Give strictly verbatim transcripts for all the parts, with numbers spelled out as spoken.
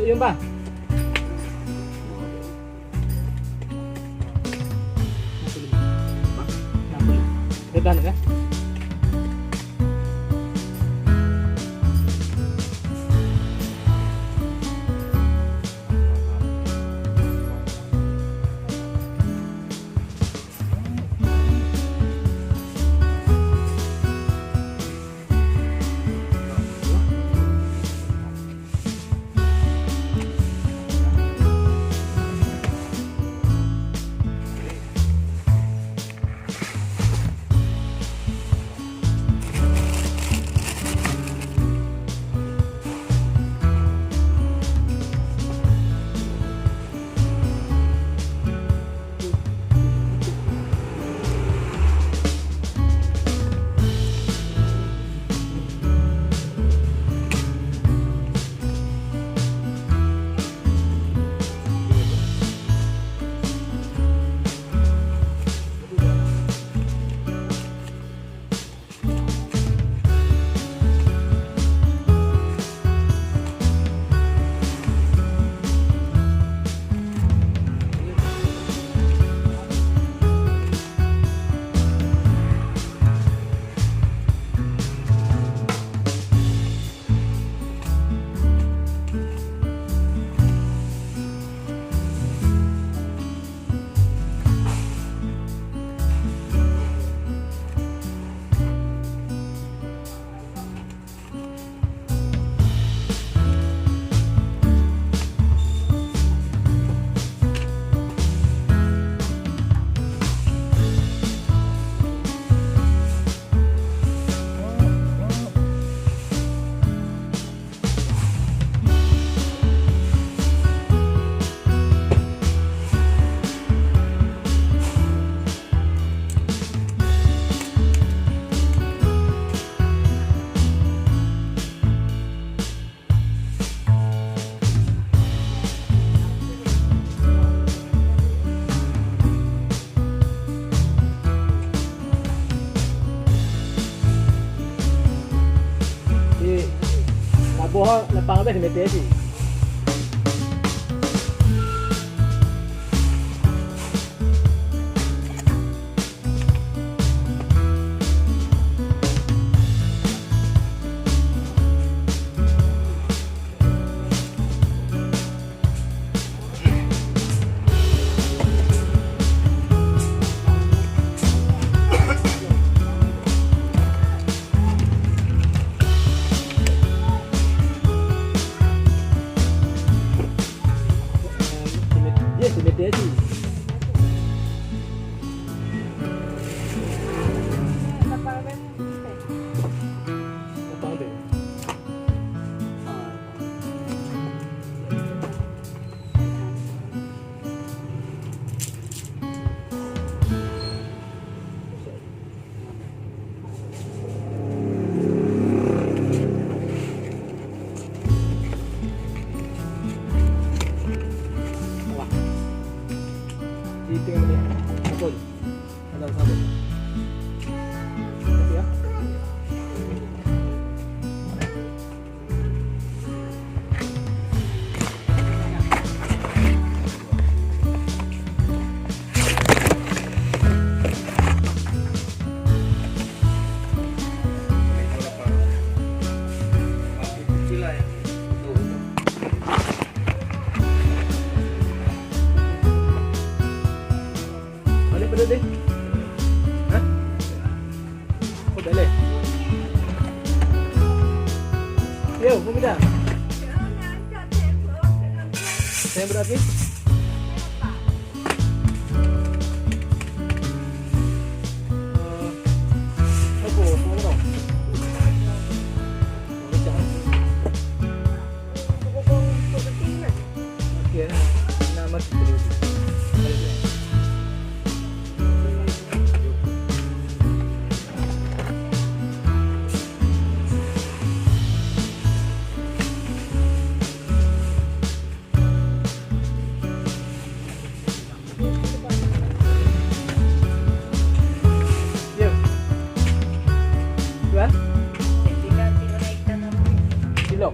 Yuk, Bang. Redah, ya. Di laboh leupang habéh di meter cit. Wah. Itu yang dia. Betul. Ada sabun. Kasih ya. Ada pada deh. Hah? Kau dah leh? Yo, mau pindah? Saya berarti? Eh, apa? Apa tau? Apa tau? Yuk. Tuan? Silop.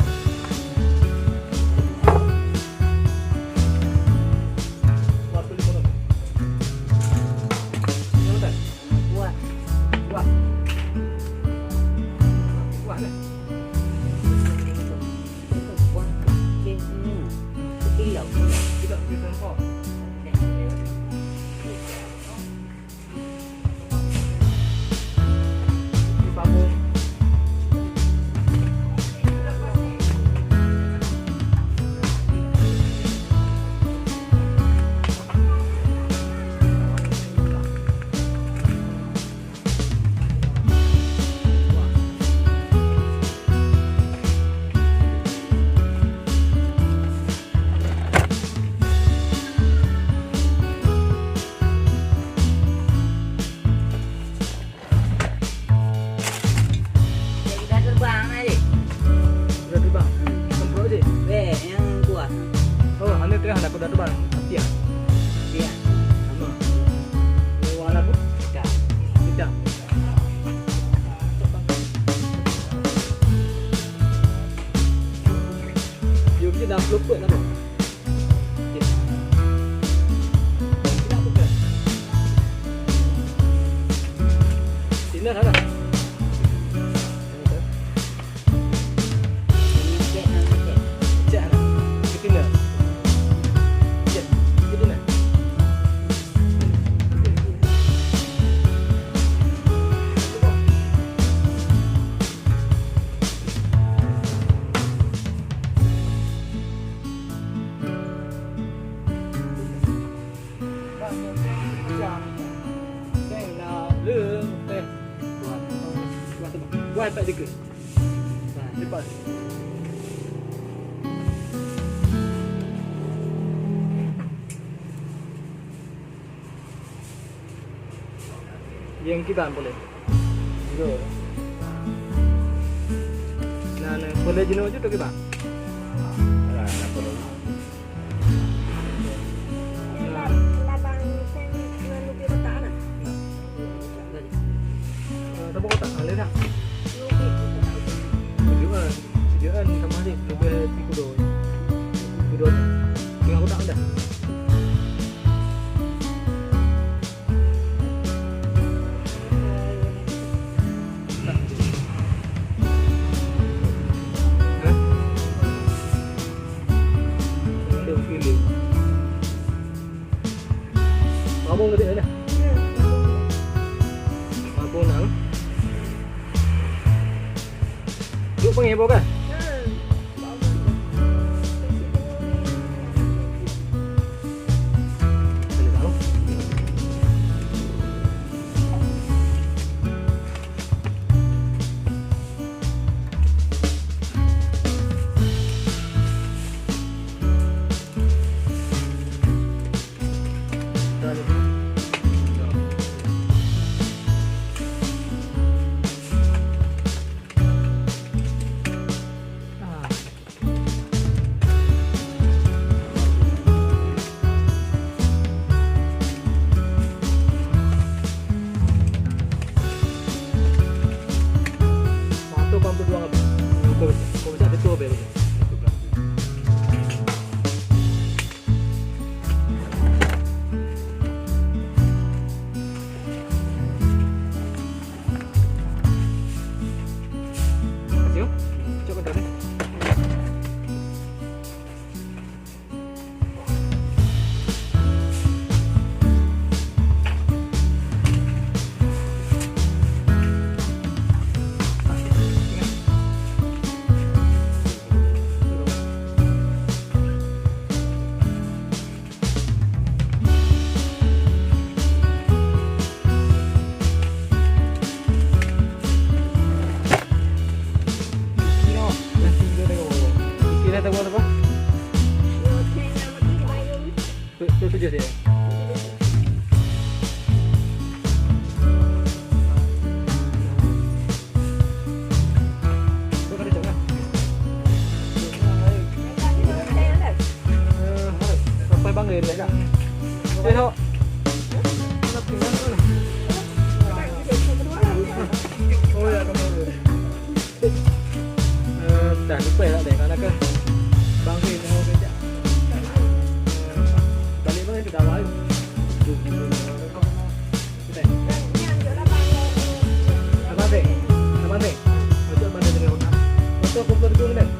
Wah, tak dikeue. Nah, cepat. Yang kiban boleh. Yo. Nah, nah, boleh jenuh je tu kiban. Alah, nak boleh. Nah. Nah, dah buka tak? Boleh dah. Tujuan, tujuan sama ni, lebih tiga dolar. Tiga dolar. Tengah kotak dah. Mabong gede dah. Mabong nang. Yuk, pengen apa kan? Seratus lapan puluh dua ribu. Kau bisa, kau bisa betul apa yang Pukul tujuh dia. Sampai Bangladesh kan? Eh, ho. Oh ya, kamu. Eh, dah lupa ya, deh, karena ke Bangladesh mau kerja. Balik mana sudah baru. Abang deh, abang deh. Masuk abang deh dengan otak. Masuk kumpul tu deh.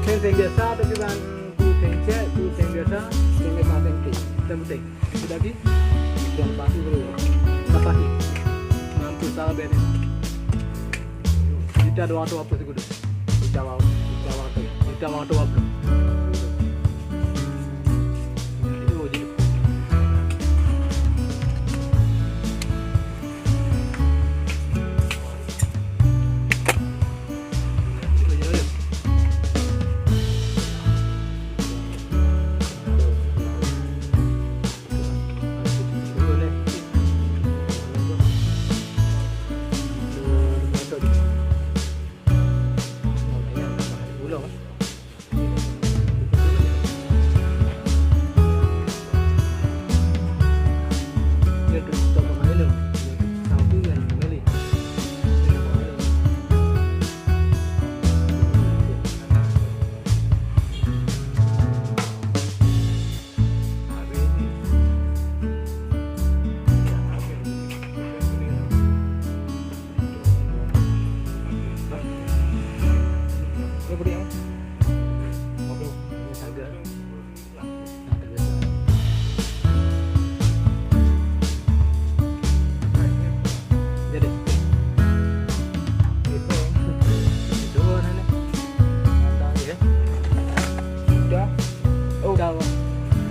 Seng, seng biasa tapi ban tu seng cek, tu seng biasa. Seng biasa, seng putih. Seng putih. Sudah lagi? Seng putih dulu. Apa sih? Mampu salah beri. Juta dua ratus apa sih kudu? Juta dua ratus. Juta dua ratus. Juta dua ratus apa? Oh, jadi.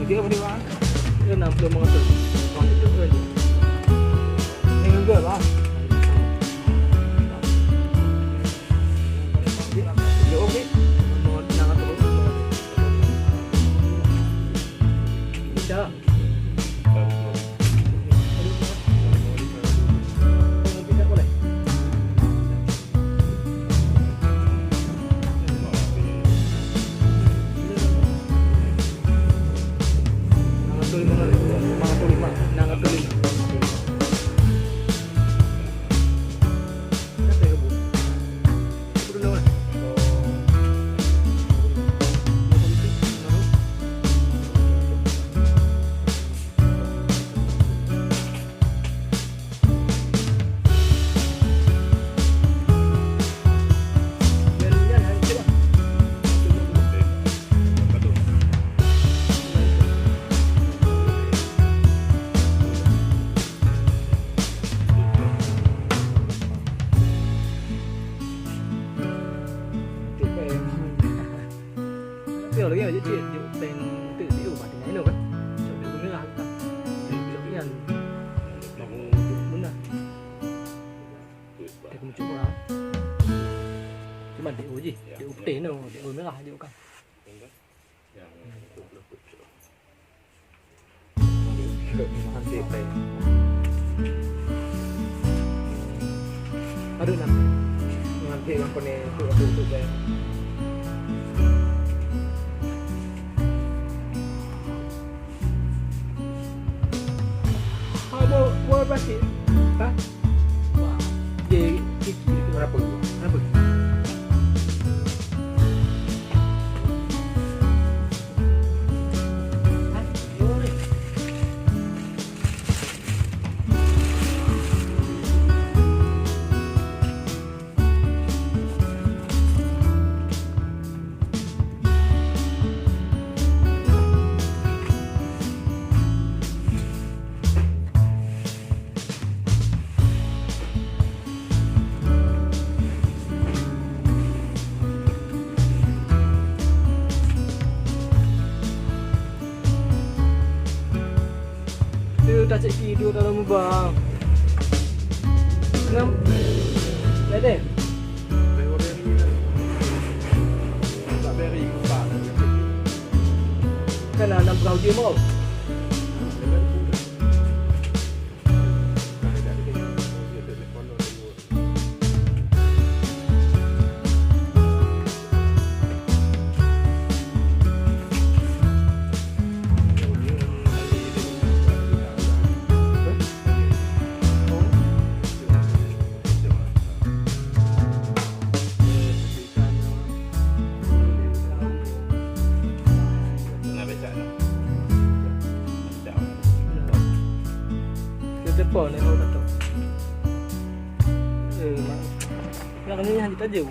Dia beri bang. Dia enam puluh lima ratus. Bang, itu ke dia? Ini juga lah. Dia okey. Nomor enam ratus lima puluh. Bisa. Tapi orang lain je cit, dia peng tu, dia oh, mati ngai lo kan. Cok dia merah tu. Cok nyan. Benar. Dia kena cuba. Cuma dia oh je, dia oh putih tu, dia oh merah dia oh kan. Aduh, nah. Nanti yang punya tu, aku tu saya. Apa, apa plastik? Hah? Wah, dia kiki. Kenapa? Kenapa? Tu tak cek tidur dalam lubang. Ngam. Dah deh. Kan ada berapa jam mau? Telepon ni orang kata. Eh, mak. Nak kena yang kita je.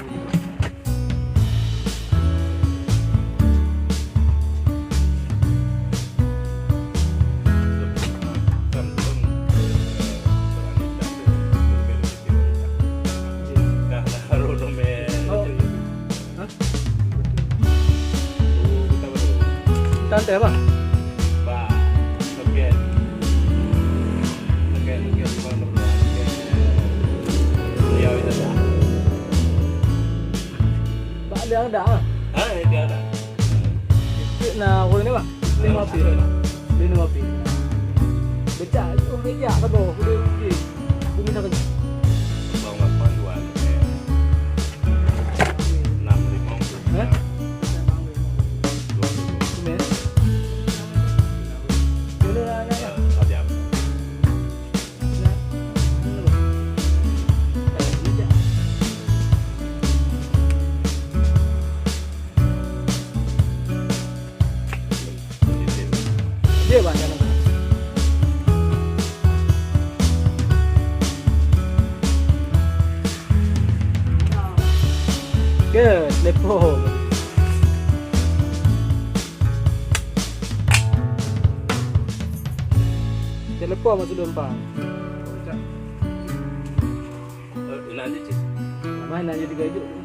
Oh. Hah? Tante apa? Ba, soket. Soket, soket, soket. Ya, bisa dah. Ba, ada, ada, ah. Ha, ada, ada. Cek na orang ni, bah. Lima pil. Lima pil. Becak, oh, meja, sabar. Udah, okey. Bumi sana. Kosong lapan dua. Enam lima. Hah? Dua puluh. Ini. Ini lah, ya, ya. Eh, ada apa? Dia banyak. Ke, telepon. Telepon masuk lubang. Eh, inan je, cik. Mana je tiga hidup.